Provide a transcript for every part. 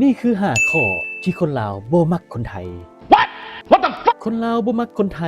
ນີ້ຄືຫ້າຂໍ້ທີ່ຄົນລາວບໍ່ມັກຄົນໄທ. ຄົນລາວບໍ່ມັກຄົນໄທ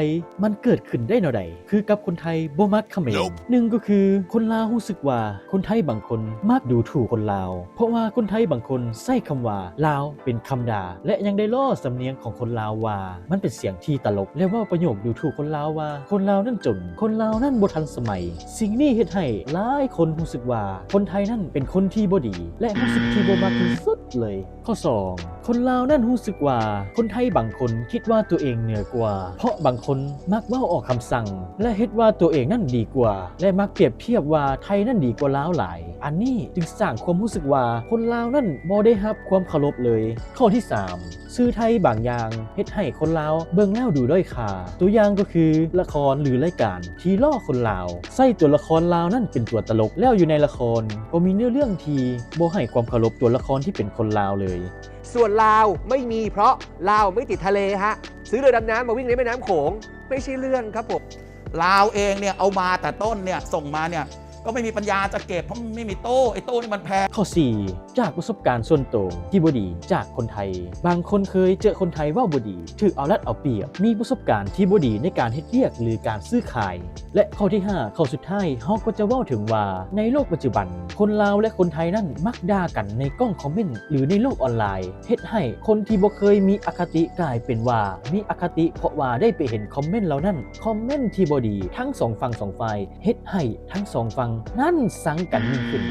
ມັນເກີດຂຶ້ນໄດ້ແນວໃດ? ຄືກັບຄົນໄທບໍ່ມັກຂະເໝນ. ໜຶ່ງກໍຄື ຄົນລາວຮູ້ສຶກວ່າຄົນໄທບາງຄົນມັກດູຖູກຄົນລາວ ເພາະວ່າຄົນໄທບາງຄົນໃຊ້ຄຳວ່າລາວເປັນຄຳດ່າ ແລະ ຍັງໄດ້ລໍ້ສຳນຽງຂອງຄົນລາວວ່າມັນເປັນສຽງທີ່ຕະຫຼົກ ແລະ ເວົ້າປະໂຫຍກດູຖູກຄົນລາວວ່າ ຄົນລາວນັ້ນຈົນ, ຄົນລາວນັ້ນບໍ່ທັນສະໄໝ. ສິ່ງນີ້ເຮັດໃຫ້ຫຼາຍຄົນຮູ້ສຶກວ່າຄົນໄທນັ້ນເປັນຄົນທີ່ບໍ່ດີ ແລະ ຮູ້ສຶກທີ່ບໍ່ມັກທີ່ສຸດເລີຍ. ຂໍ້ສອງ ຄົນລາວນັ້ນຮູ້ສຶກວ່າຄົນໄທບາງຄົນຄິດວ່າຕົວເອງເໜືອກວ່າ ເພາະບາງຄົນມັກເວົ້າອອກຄຳສັ່ງ ແລະ ເຮັດວ່າຕົວເອງນັ້ນດີກວ່າ ແລະ ມັກປຽບທຽບວ່າໄທນັ້ນດີກວ່າລາວຫຼາຍ. ອັນນີ້ຈຶ່ງສ້າງຄວາມຮູ້ສຶກວ່າຄົນລາວນັ້ນບໍ່ໄດ້ຮັບຄວາມເຄົາລົບເລີຍ. ຂໍ້ທີສາມ ສື່ໄທບາງຢ່າງເຮັດໃຫ້ຄົນລາວເບິ່ງແລ້ວດູດ້ອຍຄ່າ. ຕົວຢ່າງກໍຄືລະຄອນ ຫຼື ລາຍການທີ່ລໍ້ຄົນລາວ ໃຊ້ຕົວລະຄອນລາວນັ້ນເປັນຕົວຕະຫຼົກ ແລ້ວຢູ່ໃນລະຄອນກໍມີເນື້ອເລື່ອງທີ່ບໍ່ໃຫ້ຄວາມເຄົາລົບຕົວລະຄອນທີ່ເປັນຄົນລາວເລີຍ. ສ່ວນລາວໄມ່ມີ ເພາະລາວໄມ່ຕິດທະເລຮະ ຊື້ເຮືອດຳນ້ຳມາວິ່ງໃນແມ່ນ້ຳໂຂງ ໄມ່ໃຊ່ເລື່ອງຄັບຜົມ. ລາວເອງເນີ້ຍ ເອົາມາແຕ່ຕົ້ນເນີ້ຍ ສົ່ງມາເນີ້ຍ ກໍໄມ່ມີປັນຍາຈະເກັບ ເພາະມັນໄມ່ມີໂຕ້ ໄອ້ໂຕ້ນີ້ມັນແພງ. ຂໍ້ສີ່ ຈາກປະສົບການສ່ວນໂຕທີ່ບໍ່ດີຈາກຄົນໄທ. ບາງຄົນເຄີຍເຈີຄົນໄທເວົ້າບໍ່ດີ ຖືກເອົາລັດເອົາປຽບ ມີປະສົບການທີ່ບໍ່ດີໃນການເຮັດວຽກ ຫຼື ການຊື້ຂາຍ. ແລະ ຂໍ້ທີຫ້າ ຂໍ້ສຸດທ້າຍ ເຮົາກໍຈະເວົ້າເຖິງວ່າ ໃນໂລກປັດຈຸບັນ ຄົນລາວ ແລະ ຄົນໄທນັ້ນມັກດ່າກັນໃນກ້ອງຄອມເມັນ ຫຼື ໃນໂລກອອນລາຍ ເຮັດໃຫ້ຄົນທີ່ບໍ່ເຄີຍມີອະຄະຕິກາຍເປັນວ່າມີອະຄະຕິ ເພາະວ່າໄດ້ໄປເຫັນຄອມເມັນເຫຼົ່ານັ້ນ. ຄອມເມັນທີ່ບໍ່ດີທັງສອງຝັ່ງສອງຝ່າຍ ເຮັດໃຫ້ທັງສອງຝັ່ງນັ້ນຊັງກັນຍິ່ງຂຶ້ນ.